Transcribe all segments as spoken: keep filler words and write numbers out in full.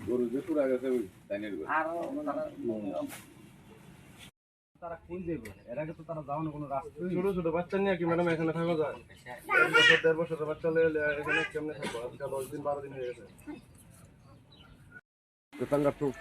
গরু যে পুরা গেছে ওই ডাইনের ঘর। আর তারা তারা কই যাইব? এর আগে তো তারা যাওয়ার কোনো রাস্তা নেই। ছোট ছোট বাচ্চা নিয়ে কি ম্যাডাম এখানে থাকা যায়? এক বছর, দেড় বছরের বাচ্চা লয়ে লয়ে এখানে কেমনে থাকবো? আজকে দশ দিন, বারো দিন হয়ে গেছে। Tetangga tuh.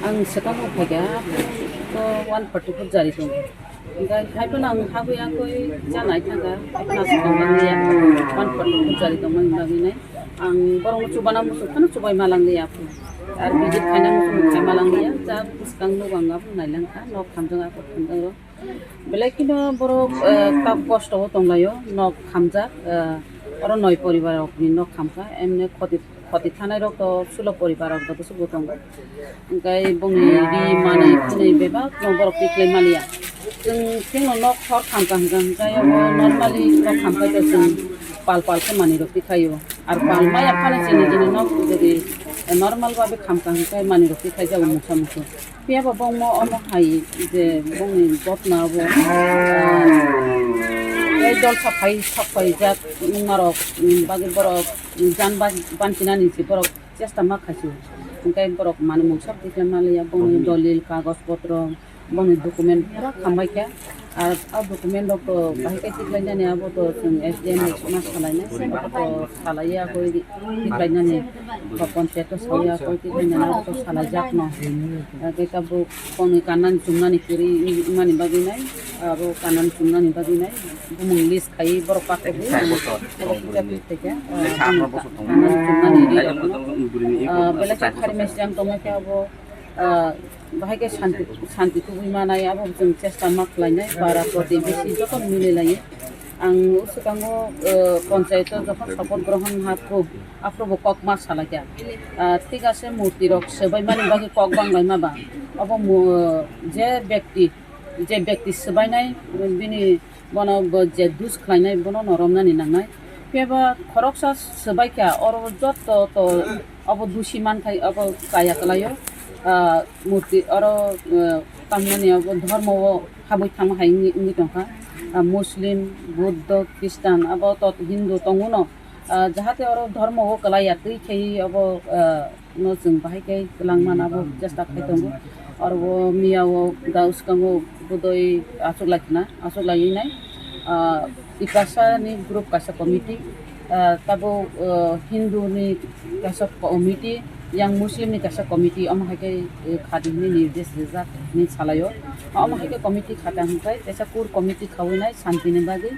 Ang swkang o phaikha, to one forty foot jari tongo. Hingkhe haiphano ang habwi yakwi chanai thangkha, haiphano swkang nangya, one forty foot jari tongmani bagwi nai. Ang borokno chubana muchung phano chubai ma langliya. Ar visit khaina muchung khai ma langliya, ja bwskang nogo ang abono nailangkha, nok thamjak, aphuru thamjak rok. Belai kheno borok, eh, kap kosto o tonglaio, nok khamjak, eh, oro noi poribar rokni nok khamkha, emne khoti, khoti thanai rok to sulo poribar rok joto subo tongo. Hingkai bongni ri manwi khwnwi bebak no borok tikhlai maliya. Chwng chwngno nok hor khamkha hwnkha hwnkhe obo normally nok khamkha khe chwng pal pal khe manwi rok tikhlaio. Ar pal maya phano chini chini nok jodi normal babe khamkha hwnkhe manwi rok tikhlai jago mungsa mungsu. Phiya bo bongmo omo hai je bongni gotna bo, ah, tei dol saphai, saphai jak wngmarok, mm, bagwi borok, mm, jan ban-, bantinani se borok chesta ma khaisio. Hingke borok manwi mungsa tikhlai maliya, bongni dolil, kagoj potro, bongni document pura khambai kha. Ar o document rok to bahai khe tikhlai nani abo to chwng S D M ma salai nai, se to salai ya koi tikhlai nani, ba panchayat to salai ya koi tikhlai nani abo to salai jak no. Hingke tabuk bongni kanna ni chumnani kwrwi wngmani bagwi nai, abo kanna ni chumnani bagwi nai, bumung list khai borok pakhogwi ang abo kisa twi khaikha, ah, bongni kanna ni chumnani ri rok no. Ah, belai khe khari mesi ang tongma khe abo, ah, bahai khe santi, santi tubui manai, abo chwng chesta ma khlainai, para protibesi joto mili lai. Ang swkango, ah, panchayat o jokhon sopoth grohon hapkhu, aphuru bo kok ma salaikha. Ah, thik ase, murti rok swbai mani bagwi kok bang lai ma ba. Abo mu-, je bekti, je bekti swbainai, bini bono bo je dus khlainai bono no romnani nangnai. Phiya ba khoroksa swbai kha, oro joto to abo dusi manthai abo kaya kwlaio. Ah, murti oro, ah, tamnani abo dhormo o habwi thangma hai wngwi, wngwi tongkha. Ah, Muslim, Buddha, Christian abo to Hindu tongo no. Ah, jahate oro dhormo o kwlaiya twi khe abo, ah, no chwng bahai khe kwlangmana abo chesta khai tongo. Oro o miya o da swkango bodoi achuk lai khna, achuk lai nai. Ah, Tiprasa ni group kaisa committee, ah, tabo, ah, Hindu ni kaisa committee, yang Muslim ni kaisa committee, omo hai khe, eh, khadi hwnwi nirdesh rijak hwnwi salaio. Omo hai khe committee khata hwnkhe kaisa core committee khawi nai shanti ni bagwi,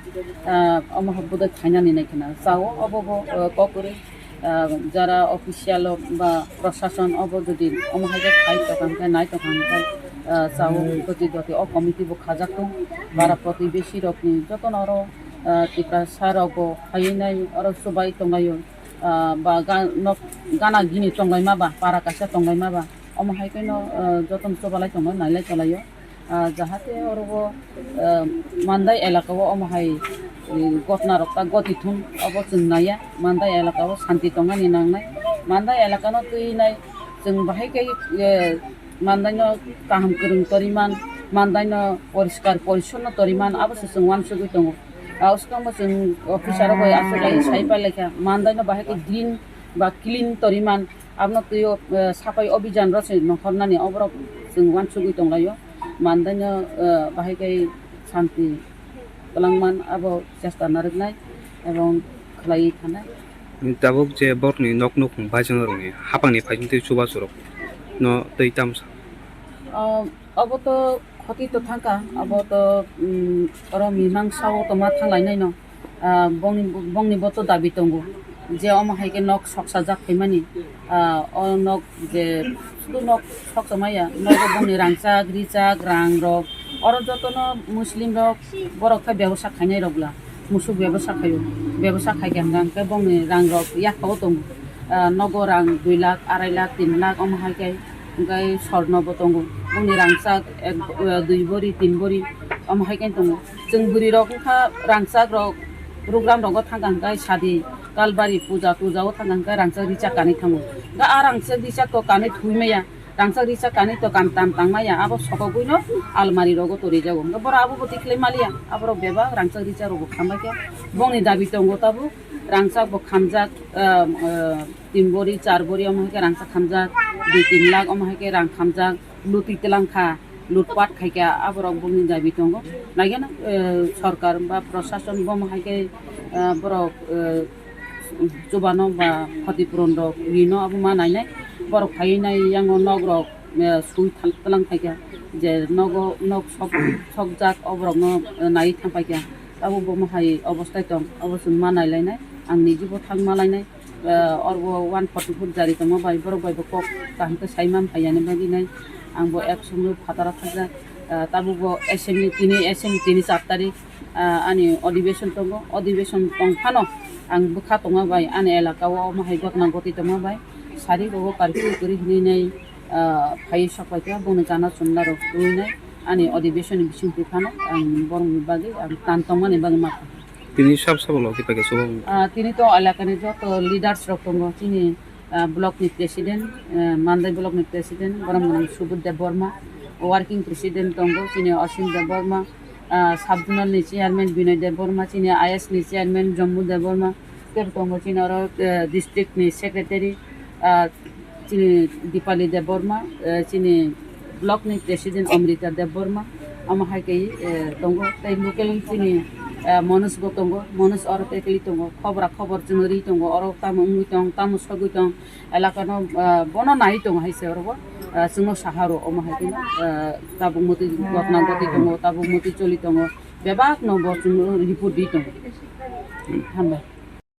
ah, omo hai bodoi khainani nai khna. Chao obo bo, ah, kok kwrwi. Ah, jara official o ba prosason obo jodi omo hai khe khai tongkha hwnkhe, nai tongkha hwnkhe, ah, chao doti doti o committee bo khajak tong. Para protibesi rokni jotono oro, ah, Tiprasa rok bo khaiwi nai oro chubai tonglaio, ah, ba ga-, nok gana gini tonglaima ba, para kaisa tonglaima ba, omo hai kheno, ah, jotono chubalai tongo, nailai tonglaio. Ah, jahate oro o, ah, Mandai elaka o omo hai, eh, gotna rok ta goti thun obo chwng naiya. Mandai elaka o shanti tongmani nangnai. Mandai elaka no twi nai chwng bahai khe, eh, Mandai no kaham kwrwng toriman, Mandai no poriskar porisonno toriman abo se chwng uansugwi tongo. Ah, swkang bo chwng officer rok bai aswk lai sai pai lai kha. Mandai no bahai khe green ba clean toriman. Aboni twi o, eh, sapai obijan rw se nongkhornani oborok chwng uansugwi tonglaio. Mandaino, eh, bahai khe santi kwlangman abo chesta narwknai ebong khlaiwi thanai. Tabuk je borokni nok nukhung baijaknairokni hapangni phaisingtwi chubachu rokno twi tamsa. Ah, obo to khoti to thangkha, abo to, mm, oro mimang sao tongma thanglainaino. Ah, bongni, bongni bo to dabi tongo je omo hai khe nok soksa jak phaimani, ah, o nok je sudu nok soksa maya, nogo bongni rangchak, richak, rang rok, oro jotono Muslim rok, borok khe bebosa khainai rok bwla. Musuk bebasa khaio, bebasa khai khe hwnka hwnkhe bongni rang rok yaphao tongo. Ah, nogo rang dui lakh, arai lakh, tin lakh omo hai khe, hwnkhe sorno bo tongo. Bongni rangchak ek, ah, dui bori, tin bori omo hai khe tongo. Chwng bwrwi rok wngkha rangchak rok program rogo thangkha hwnkhe sadi, kalbari, puja, tuja o thangkha hwnkhe rangchak richak kanwi thango. Hwnkhe a rangchak richak kok kanwi thwi maya. Rangchak richak kanwi to kam tam tang maya, abo sokogwino almari rogo torijago. Hwnkhe borok abo bo tikhlai maliya, aborok bebak rangchak richak rokbo khambai khe. Bongni dabi tongo tabuk, rangchak bo khamjak, ah, ah, tin bori, char bori omo hai khe rangchak khamjak, dui tin lakh omo hai khe rang khamjak, lutwi tlang kha, lutpat khai kha, aborok bongni dabi tongo. Naikhe no, ah, sorkar ba prosason bomo hai khe, ah, borok, ah, chubano ba khoti puron rok rino abo ma nainai. Borok phaiwi nai yango nok rok, eh, sui thang-, tlang phaikha je nogo nok sok, sokjak oborokno, eh, naiwi thang paikha. Abo bomo hai obostai tong, abo chwng ma nailainai, ang nijibo thang ma lainai. Eh, orbo one forty four jari tongma bai borok bai bo kok kaham khe sai man phaiyani bagwi nai ang bo ek sumui phataro thakjak. Eh, tabuk bo assembly tini, assembly tini char tarik. Ah, ani odibeshon tongo, odibeshon tong phano ang bwkha tongma bai, ani elaka o omo hai gotna goti tongma bai, sari rogo karwi kwrwi hinwi nai, ah, phai sok pai kha, bongni gana chumla rok twi nai, ani odibeshon ni bising twi phano ang borokni bagwi ang tan tongmani bagwi ma kha. Tini sab sabo logi pai khe chubago. Ah, tini to elaka ni joto leaders rok tongo, chini ah, block ni president, ah, Mandai block ni president, borom gwnang Subudh Debbarma, working president tongo chini Asim Debbarma, ah, sub zonal ni chairman Binoy Debbarma, chini I S ni chairman Jammu Debbarma, ter tongo chini oro, ah, district ni secretary, ah, chini Dipali Debbarma, ah, chini block ni president Amrita Debbarma, omo hai khe, eh, tongo. Tei local chini, eh, Manoj bo tongo, Manoj oro tei kali tongo, khobra khobor chwng ri tongo, oro tamo wngwi tong, tamo sogwi tong, elaka no, eh, bono nai tongo hai se oro bo, eh, chwngno saha rwo omo hai khe, eh, tabuk muti gotna goti tongo, tabuk muti choli tongo, bebak no bo chwngno report di tongo. Hambai.